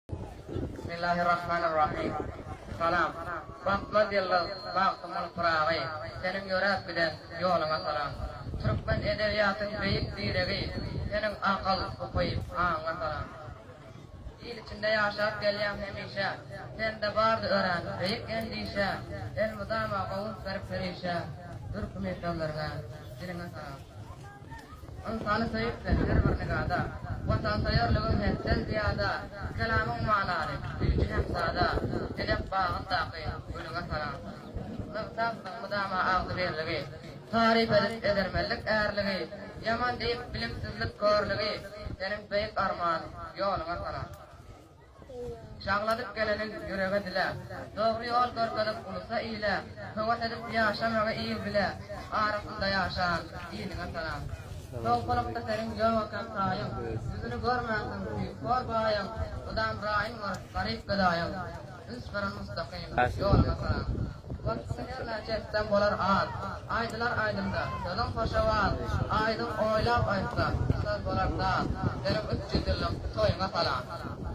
Bismillahirrahmanirrahim. Salam. Batmaz ýyldyz Magtymguly Pyragy, seniň ýöräp giden ýoluňa salam. Türkmen edebiýatyň beýik diregi, seniň akyl, ukyp, aňyňa salam. Il içinde ýaşap gelýäň hemişe, Sende bardy örän beýik endişe, Elmydama gowus berip her işe, Dür kimin sözleriňe, diliňe salam. Ynsany söýüp sen her bir nigada, Watansöýerligiň hetden zyýada, Kelamyň manaly, süýji hem sada, Edep bagyndaky gülüňe salam. Nygtapsyň mydama agzybirligi, Taryp edip edermenlik ärligi, Ýaman diýip bilimsizlik körlügi, Seniň beýik arman ýoluňa salam. Şagladyp geleniň ýürege dile, Dogry ýol görkezip ulusa ile, Höwes edip ýaşamagy il bile, Arasynda ýaşan iliňe salam. Sowkulykda seniň ýok eken taýyň, Ýüzüni görmänsiň süýthor baýyň, Mydam raýyn görüp garyp gedaýyň. Üns beren mustakym ýoluňa salam. Waspyňy her näçe etsem bolar az, Aýdylar aýdymda sözüň hoşowaz, Aýdyň oýlap aýtsa, söz bolar saz, Seniň 300 ýyllyk toýuňa salam.